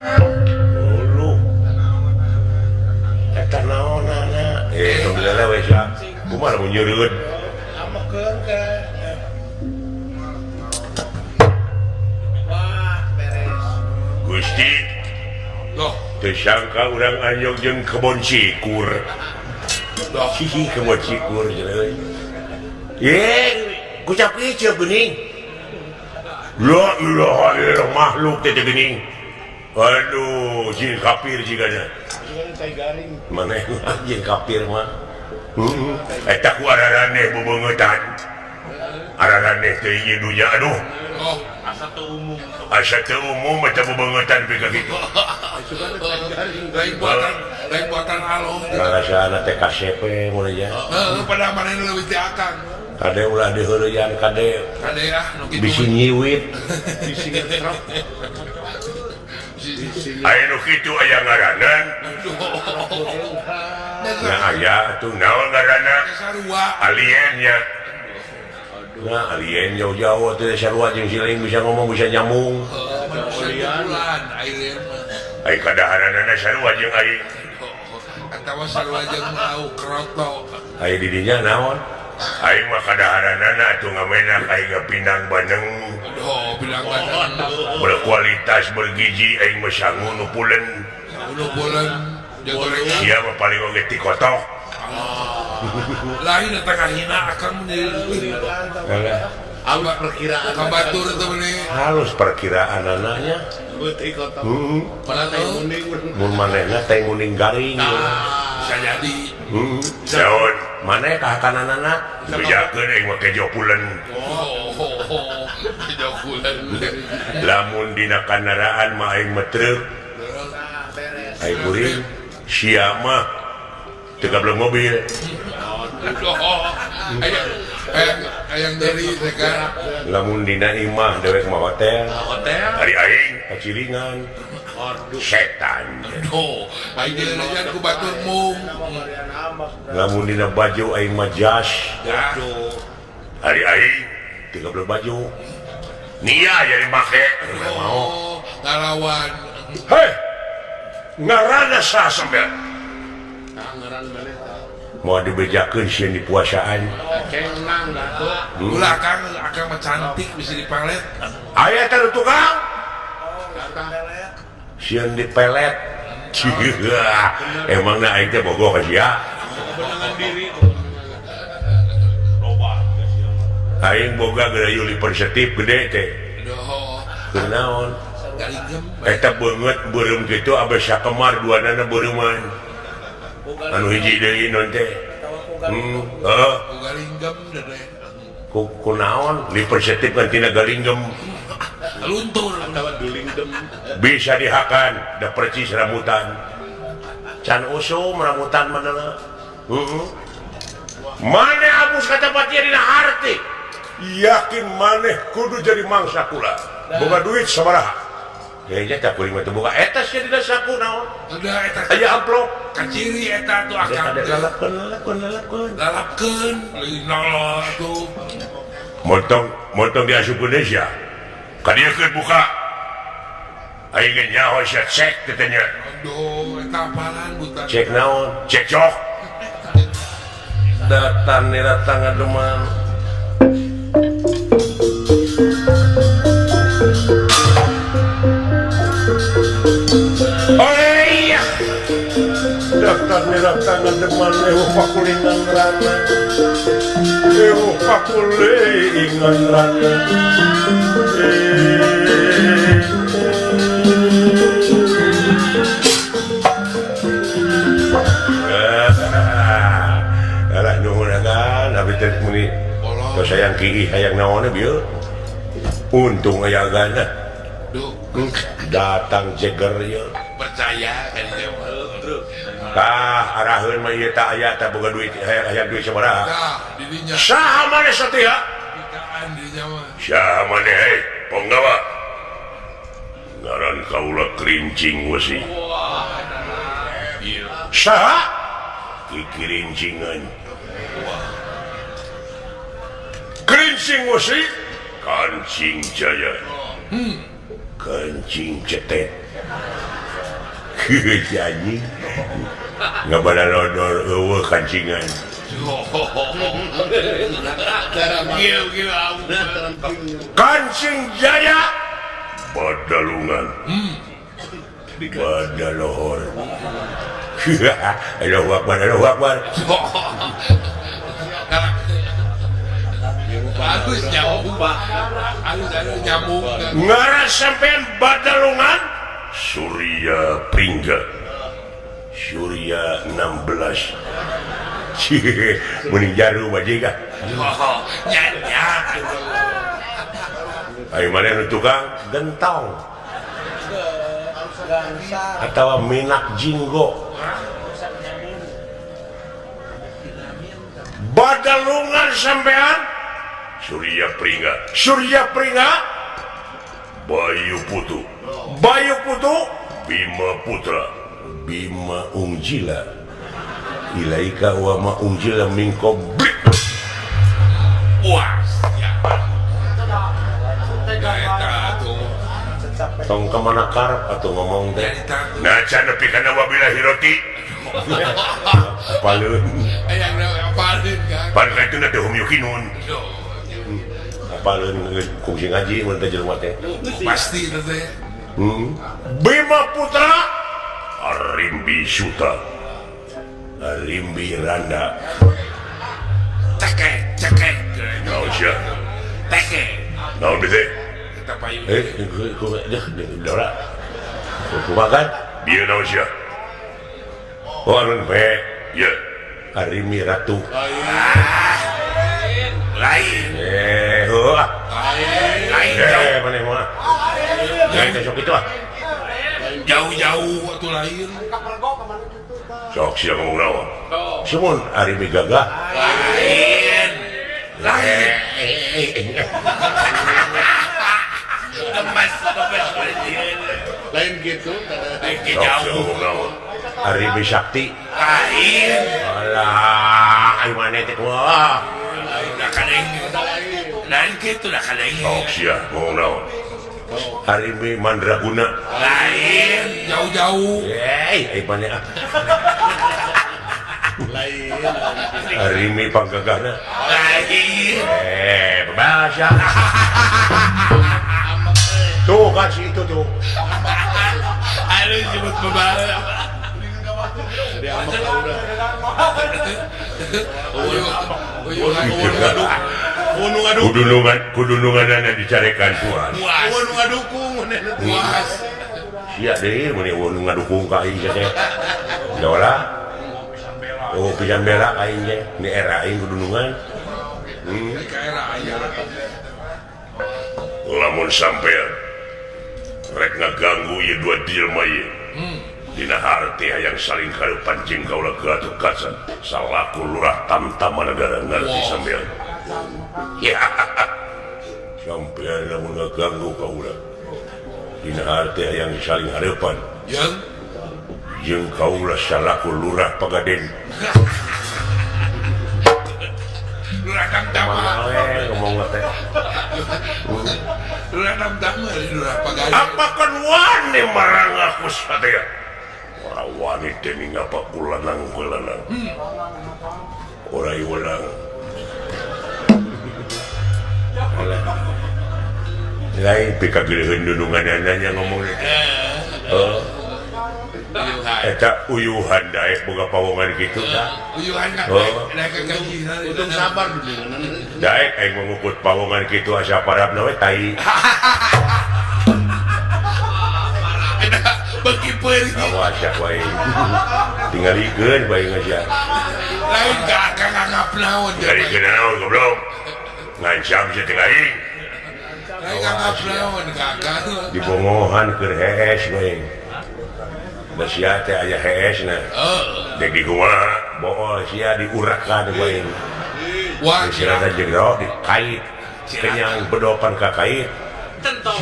Uluh. Eta naonana? Eh, tong dilelewe sia. Kumaha mun nyeureud? Amekeun ke. Wah, beres. Gusti, Loh, teu sangka urang anyog jeung kebon cikur. Loh. Hihi, kebon cikur cenah euy. Ye, kucap kiceup geuning. La ilaha illallah, makhluk teh geuning. Aduh, jin kafir jigana. Tai garing. Mana jin kafir mah. Heeh. Eta ku araraneh bebeungeutan. Araraneh teh ieu dunya aduh. Oh, Asa teu umum. Asa teu umum eta bebeungeutan pika kitu. Lain buatan aloh. Rasana teh KCP mun aja. Heeh, pada mana leuwih teh akang. Kade ulah diheureuyaan kade. Kade ah nu kitu. Bisi nyiwit. Bisi ngetrok. Aya nu kitu aya ngaranan. Nah, aya atuh naon ngaranna? Sarua. Alien nya. Nah, alien jauh-jauh teh sarua jeung siling bisa ngomong, bisa nyambung. Manusia bulan alien mah. Ai kadaharanana sarua jeung aing. Atawa sarua jeung lauk kroto. Ai di dinya naon? Aing mah kadaharanana atuh ngamenak aing ngapinang bandeng. Aduh, bilang badan. Berkualitas, bergizi, aing mah sangu nu pulen. Nu bulan jeung gorengan. Sia mah paling oge ti kotok. Lain eta kahina akang mun Alah, Halus perkiraan. Ka batur teh meuni. Halus perkiraan anaknya. Putih kotok. Padahal Tai kuning. Mun manehna teh nguning garing. Bisa jadi. Naon? Maneh kahakananana? Bejakeun aing mah kejo pulen. Oh, kejo pulen. Lamun dina kandaraan mah aing mah truk. Nah, beres. Aing kuring sia mah teu gableng mobil. Aduh, ayang ayang ayang dari teh kan. Lamun dina imah dewek mah hotel. Hotel. Ari aing kaciringan. Setan. Aduh, aing jalan ku batur mung. Lamun dina baju aing mah jas. Ya. Ari aing teu gableng baju. Nia jadi make. Mau. Oh, ngalawan. Hei, ngaranna saha sampean? Ngaran maneh teh. Mau dibejakeun sieun di puasaan. Cenang atuh. Ulah akang, akang mah cantik bisa dipalet. Aya teh nu tukang. Sieun dipelet. Emangna aing teh bogoh ka sia. Kebenangan diri. Aing boga gerayu lipersetip gede teh. Aduh, Kunaon? Galinggem. Eta beungeut beureum kitu abis sakemar duanana beureuman. Anu hiji deui non teh. Heuh. Ku galinggem deh. Ku kunaon lipersetip kan tina galinggem. Luntur. Atawa dulingdem. Bisa dihakan da percis rambutan. Can usum rambutan mah. Heeh. Maneh abus kata patia dina harti. Yakin maneh kudu jadi mangsa kula. Boga duit sabaraha? Kayaknya tak kuring mah teu boga. Eta sia dina saku naon? Udah eta. Aya amplop. Kaciri eta tuh akang. Ada lalapkeun, lalapkeun, lalapkeun. Lalapkeun, leuwih nolol atuh. Montong montong diasup Indonesia. Ka dieu buka. Aing ge nyaho sia cek teh nya. Aduh, eta apalan buta. Cek naon? Cek cok. Datang datang ademan. Oh iya. Daftar datang ademan eueuh pakulingan rana. Eueuh pakulingan rana. Eh. Alah, nuhun kan abi teh muni Kolot. tos hayang kiih hayang naon bieu. Untung aya gana. Duh, Datang jeger ieu. Percaya kan dia mah. Tah araheun mah ieu tah aya tah boga duit hayang hayang duit sabaraha. Tah, didinya. Saha maneh satria? Pikaan didinya mah. Saha maneh hei ponggawa? Ngaran kaula Kerincing Wesi. Iya. Saha? Ki Kirincingan. Kerincing Wesi? Kancing Jaya. Kancing cetet. Si anjing ngabalalodor eueuh kancingan. Kancing Jaya Badalungan. Badalohor. Allahu Akbar, Allahu Akbar. Bagus nyambung, Pak. Alus nyambung. Ngaran sampean Badalungan Surya Pringga. Surya 16. Mending jarum aja kah? Nya nya. Ayo mana nu tukang gentong. Atau minak jinggo. Badalungan sampean Surya Pringga. Surya Pringga Bayu Putu. Bayu Putu Bima Putra. Bima Ungjila. Ilaika wa ma ungjila min qablik. Wah, ya. Tong kemana karep atau ngomong teh. Nah, can nepi kana wabillahi roti. Apaleun. Aya apaleun kan. Pan ka itu teh humyukinun. Apaleun kungsi ngaji mun teh jelema teh. Pasti teh. Bima Putra Arimbi Suta. Arimbi Randa. Cekek, cekek. Naon sia? Teke. Naon teh? Dora. Kumaha kan? Bieu naon sia? Oh, anu pe. Ye. Arimi Ratu. Lain. Heuh. Lain. Maneh mah. Lain teh sok kitu ah. Jauh-jauh atuh lain. Sok sia ngomong naon? Sumun Arimi gagah. Lain. Lain. Gemes, gemes lain gitu lain jauh. Arimi Sakti. Lain. Alah, ai maneh teh kumaha? Lain gitu lah kadang. Sok sia ngomong naon? Arimi Mandraguna. Lain, jauh-jauh. Ai maneh ah. Lain. Arimi panggagahna. Lain. Bebas ya. Tuh kan si itu tuh. Aduh sebut bebalap. Kudunungan dicarekan puas. Puas. Sia deui mun nu ngadukung ka aing teh. Dola. Oh pisan bela ka aing teh. Ni era aing kudunungan. Lamun sampean rek ngaganggu ieu dua jelema ieu. Dina harti hayang saling karupan jeung kaula Gatotkaca salaku lurah tamtama negara ngarti sampean. Ya. Sampean lamun ngaganggu kaula. Dina harti hayang saling hareupan. Jeung kaula salaku lurah Pagaden. Lurah tamtama. Ngomong teh. Lurah tamtama lurah Pagaden. Apakan wani marang aku satya? Ora wani dening apa kulanang kulanang. Ora iwelang. Lain pikageuleuheun dununganana ngomong teh. Heeh. Eta uyuhan daek boga pawongan kitu da. Uyuhan daek ka untung sabar dunungan. Daek aing mengukut pawongan kitu asa parabna we tai. Beki peurih. Awas ya wae. Tingalikeun bae geus. Lain ka nganggap naon. Tingalikeun naon goblok. Ngancam sia teh aing. Lain nganggap naon kakak. Dibongohan keur hees bae. Da sia teh aya heesna. Dek di kumaha bool sia diurakan bae. Wah, sia teh jero dikait. Kenyang bedopan ka kait. Tentu.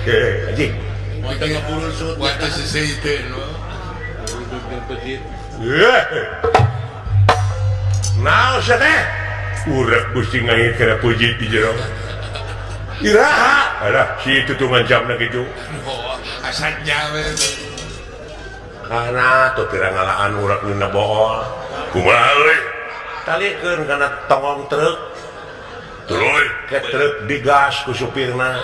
Anjing. Waktu sesei teh no. Naon sia teh? Urek Gusti ngait kana pujit di jero. Iraha. Alah si itu tuh ngancamna kitu. Oh, asa nyawe. Karena tuh pira ngalaan urak dina bohol. Kumaha euy? Talikeun kana tongong truk. Tuluy ke truk digas ku supirna.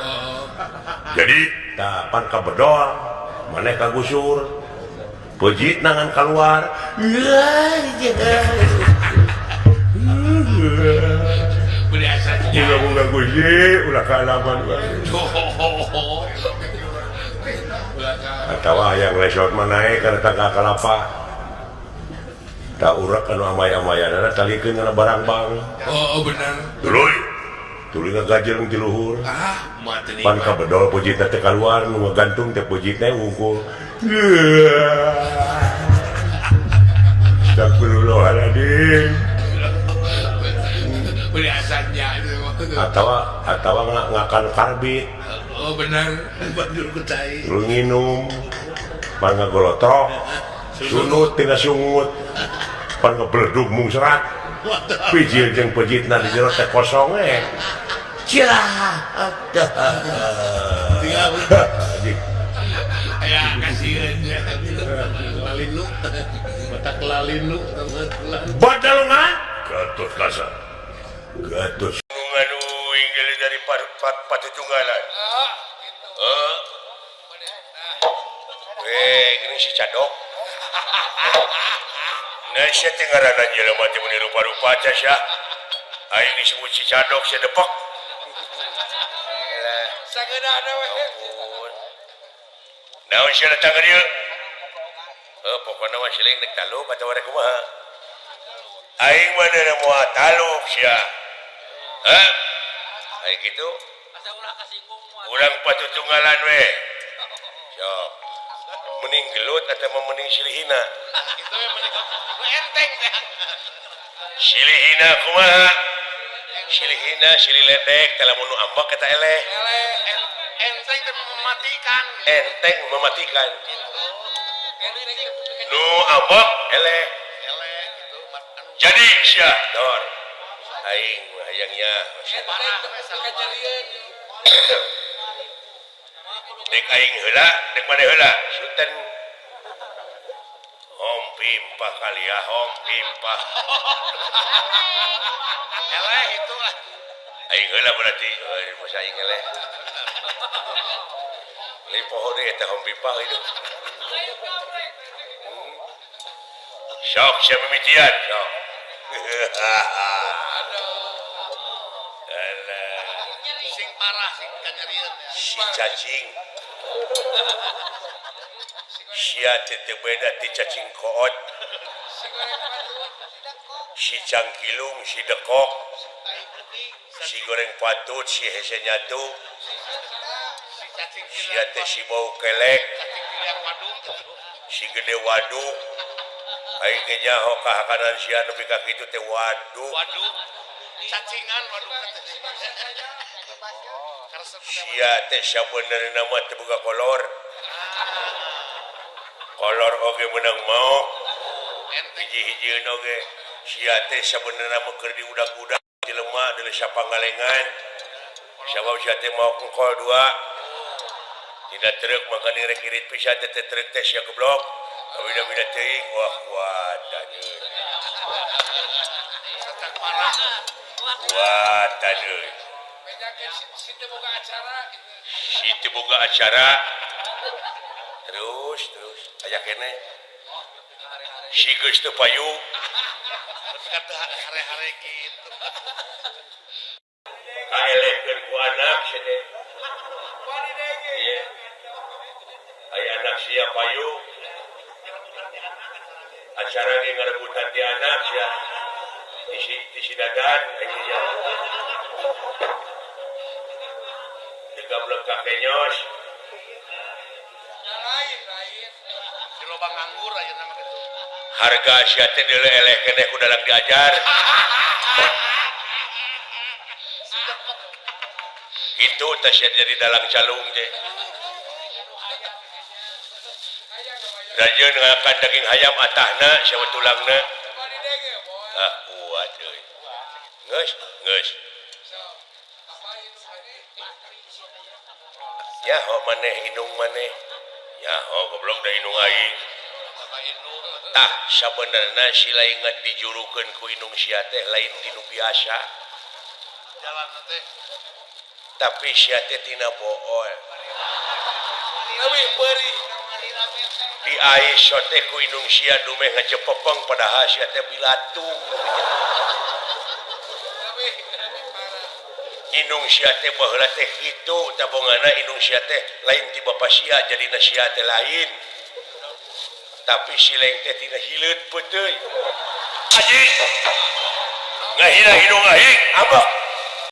Jadi tah pan kabedol, maneh kagusur. Pejit nangan keluar. Ulah gusti, ulah kaalaman atawa hayang resort mah naek kana tangga kalapa. Tak urak anu amay-amayanana talikeun kana barang bang. Oh, bener. Tuluy. Tuluy ngagajeung ti luhur. Ah, pan kabedol pujitna teh kaluar nu ngagantung teh pujitna wungkul. Astagfirullahaladzim. Atawa atawa ngakan karbit. Oh benar. Lu nginum pan ngagolotrok sunut tina sungut pan ngebledug mung serat pijil jeung pejitna di jero teh kosong eh. Cirah. Aya kasieun lalinu. Batak lalinu. Badalungan Gatot Kaca. Gatot anu inggil dari Patutunggalan. Heeh. Gini si Cadok. Nah, sia teh ngaranna jelema teh meuni rupa-rupa teh sia. Aing disebut si Cadok sia depok. Lah, sageunahna we. Ampun. Naon sia datang ka dieu? Heuh, pokona mah siling rek taluk atawa rek kumaha. Aing mah deuna moal taluk sia. Hah? Aing kitu. Urang Patutunggalan we. Sok. Mending gelut atau mending silihina? Kitu we mending enteng teh. Silihina kumaha? Silihina silih ledek teh lamun nu ambek eta eleh. Eleh enteng teh mematikan. Enteng mematikan. Nu ambek eleh. Eleh kitu. Jadi sia dor. Aing hayangnya. Dek aing heula, dek maneh heula. Suten. Hom pimpah kali ya, hom pimpah. Eleh itu lah. Aing heula berarti, euy masa aing eleh. Lain poho deui eta hom pimpah itu. Sok sia mimitian, sok. Alah. Sing parah sing kanyerieun. Si cacing. Sia teh teu beda ti cacing koot. Si cangkilung, si dekok, si goreng patut, si hese nyatu, sia teh si bau kelek, si gede waduk. Aing ge nyaho kahakanan sia nepi ka kitu teh waduk. Waduk. Cacingan waduk teh. Sia teh sabenerna mah teu boga kolor. Kolor oge meunang maok. Hiji-hijieun oge. Sia teh sabenerna mah keur diudag-udag jelema deuleu sapangalengan. Sabab sia teh maok engkol dua. Tina truk maka direk irit pisan teh truk teh sia goblok. Bida-bida teuing wah kuat anjeun. Kuat anjeun. Si teu boga acara. Terus terus aya keneh. Si geus teu payu. Hare-hare kitu. Kaelehkeun ku anak sia teh. Ieu. Aya anak sia payu. Acara ge ngarebutan ti anak sia. Di si dadan aya nya. Digablek ka kenyos. Lain-lain. Di loba nganggur ayeuna mah kitu. Harga sia teh deuleu eleh keneh ku dalang diajar. Itu teh sia jadi dalang calung teh. Rajeun ngakan daging hayam atahna sia mah tulangna. Ah kuat euy. Geus, geus. Nyaho maneh indung maneh? Nyaho goblok, da indung aing. Tah, sabenerna si laingan dijurukeun ku indung sia teh lain tinu biasa. Jalan teh. Tapi sia teh tina bool. Leuwih peurih. Di ais teh ku indung sia dumeh ngajepepeng, padahal sia teh bilatung. Leuwih leuwih parah. Indung sia teh baheula teh kitu tabongana. Indung sia teh lain ti bapa sia, jadina sia teh lain, tapi si lain teh tina hileut peuteuy. Aji ngahina indung aing, abak.